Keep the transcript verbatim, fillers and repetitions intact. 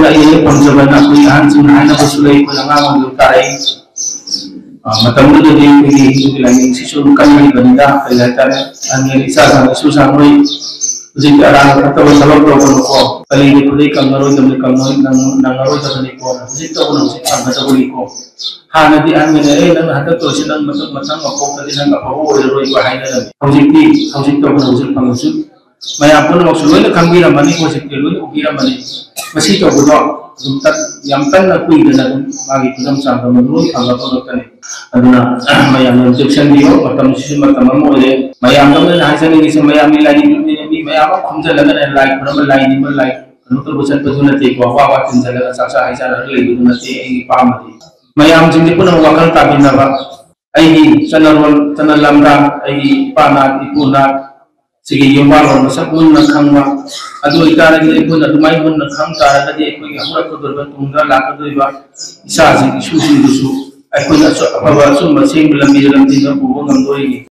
ꯑꯩꯅ ꯍꯦꯛ ꯄꯥꯝꯖꯕꯅ ꯑꯩꯈꯣꯏ ꯑꯍꯟꯁꯤꯡꯅ ꯍꯥꯏꯅꯕꯁꯨ ꯂꯩ, ꯑꯩꯈꯣꯏ ꯑꯉꯥꯡ ꯑꯣꯏꯔꯤꯉꯩ ꯇꯥꯔꯛꯏ꯫ ꯑ, ꯃꯇꯝꯗꯨꯗꯗꯤ ꯑꯩꯈꯣꯏꯒꯤ ꯍꯤꯟꯗꯨꯒꯤ ꯂꯥꯏꯅꯤꯡꯁꯤꯁꯨ ꯑꯗꯨꯝ ꯀꯟꯕꯅꯤꯅ, ꯀꯔꯤ ꯍꯥꯏꯇꯥꯔꯦ, ꯑꯍꯟꯒꯤ ꯏꯆꯥ ꯁꯥꯡ ꯏꯁꯨ ꯁꯥꯡ ꯅꯣꯏ ꯍꯧꯖꯤꯛꯇꯤ ꯑꯔꯥꯟꯕ ꯐꯠꯇꯕ ꯊꯕꯛ ꯇꯧꯒꯅꯨꯀꯣ, ꯀꯂꯤꯒꯤ ꯈꯨꯗꯩ ꯀꯪꯉꯔꯣꯏꯗꯕꯅꯤ, ꯀꯪꯉꯣꯏ-, ꯅꯪ-, ꯅꯪꯉꯔꯣꯏꯗꯕꯅꯤꯀꯣ, ꯍꯧꯖꯤꯛ ꯇꯧꯕꯅ ꯍꯧꯖꯤꯛ ꯐꯪꯒꯗꯕꯅꯤꯀꯣ꯫ ꯍꯥꯟꯅꯗꯤ ꯑꯍꯟꯒꯤꯅ, "ꯑꯦ, ꯅꯪ ꯍꯟꯗꯛ ꯇꯧꯔꯤꯁꯤ ꯅꯪ ꯃꯊꯪ, ꯃꯊꯪ ꯃꯄꯣꯛꯇꯗꯤ ꯅꯪ ꯑꯐꯕ ꯑꯣꯏꯔꯔꯣꯏꯀꯣ" ꯍꯥꯏꯅꯔꯝꯃꯤ꯫ ꯍꯧꯖꯤꯛꯇꯤ ꯍꯧꯖꯤꯛ ꯇꯧꯕꯅ ꯍꯧꯖꯤꯛ ꯐꯪꯉꯁꯨ ꯃꯌꯥꯝ ꯄꯨꯝꯅꯃꯛꯁꯨ ꯂꯣꯏꯅ ꯈꯪꯕꯤꯔꯝꯃꯅꯤ, ꯍꯧꯖꯤꯛꯇꯤ ꯂꯣꯏꯅ ꯎꯕꯤꯔꯝꯃꯅꯤ꯫ ꯃꯁꯤ ꯇꯧꯕꯗꯣ ꯑꯗꯨꯝ ꯇꯠ-, ꯌꯥꯝ ꯀꯟꯅ ꯀꯨꯏꯗꯅ ꯑꯗꯨꯝ ꯃꯥꯒꯤ ꯈꯨꯗꯝ ꯆꯥꯡꯗꯝ ꯂꯣꯏ ꯐꯪꯕ ꯄꯣꯠ ꯉꯥꯛꯇꯅꯤ꯫ ꯑꯗꯨꯅ ꯃꯌꯥꯝꯅ ꯆꯦꯛꯁꯤꯟꯕꯤꯌꯨ, ꯃꯇꯝꯁꯤꯁꯨ ꯃꯇꯝ ꯑꯃ ꯑꯣꯏꯔꯦ꯫ ꯃꯌꯥꯝꯗ ꯑꯩꯅ ꯍꯥꯏꯖꯅꯤꯡꯉꯤꯁꯦ, ꯃꯌꯥꯝꯒꯤ ꯂꯥꯏꯅꯤꯡ ꯃꯤ ꯃꯌꯥꯝ ꯑꯃ ꯈꯣꯝꯖꯤꯜꯂꯒꯅꯦ ꯂꯥꯏ ꯈꯨꯔꯨꯝꯕ, ꯂꯥꯏ ꯅꯤꯡꯕ, ꯂꯥꯏ ꯀꯩꯅꯣ ꯇꯧꯕ ꯆꯠꯄꯗꯨ ꯅꯠꯇꯦꯀꯣ, ꯋꯥ ꯋꯥ ꯇꯤꯟꯁꯤꯜꯂꯒ ꯆꯥꯛ ꯆꯥ ꯍꯩ ꯆꯥꯅꯔꯒ ꯂꯩꯕꯗꯨ ꯅꯠꯇꯦ ꯑꯩꯒꯤ ꯑꯄꯥꯝꯕꯗꯤ꯫ ꯃꯌꯥꯝꯁꯤꯡꯁꯦ ꯄꯨꯝꯅꯃꯛ ꯋꯥꯈꯜ ꯇꯥꯃꯤꯟꯅꯕ, ꯑꯩꯒꯤ ꯆꯠꯅꯔꯣꯜ, ꯆꯠꯅ ꯂꯝꯗ, ꯑꯩꯒꯤ ꯏꯄꯥ ꯅꯥꯠ, ꯏꯄꯨ ꯅꯥꯠ, ꯁꯤꯒꯤ ꯌꯨꯝꯕꯥꯜꯂꯣꯟ ꯃꯁꯛ ꯃꯨꯟꯅ ꯈꯪꯕ, ꯑꯗꯨ ꯑꯣꯏꯇꯥꯔꯒꯗꯤ ꯑꯩꯈꯣꯏꯅ ꯑꯗꯨꯃꯥꯏꯅ ꯃꯨꯟꯅ ꯈꯪ ꯇꯥꯔꯒꯗꯤ ꯑꯩꯈꯣꯏꯒꯤ ꯍꯧꯔꯛꯀꯗꯧꯔꯤꯕ ꯇꯨꯡꯗ ꯂꯥꯛꯀꯗꯧꯔꯤꯕ ꯏꯆꯥꯁꯤꯡ ꯏꯁꯨꯁꯤꯡꯗꯨꯁꯨ ꯑꯩꯈꯣꯏꯅ ꯑꯆ-, ꯑꯐꯕ ꯑꯆꯨꯝꯕ ꯑꯁꯦꯡꯕ ꯂꯝꯕꯤꯗ ꯂꯝꯖꯤꯡꯗꯨꯅ ꯄꯨꯕ ꯉꯝꯗꯣꯔꯤꯅꯤ꯫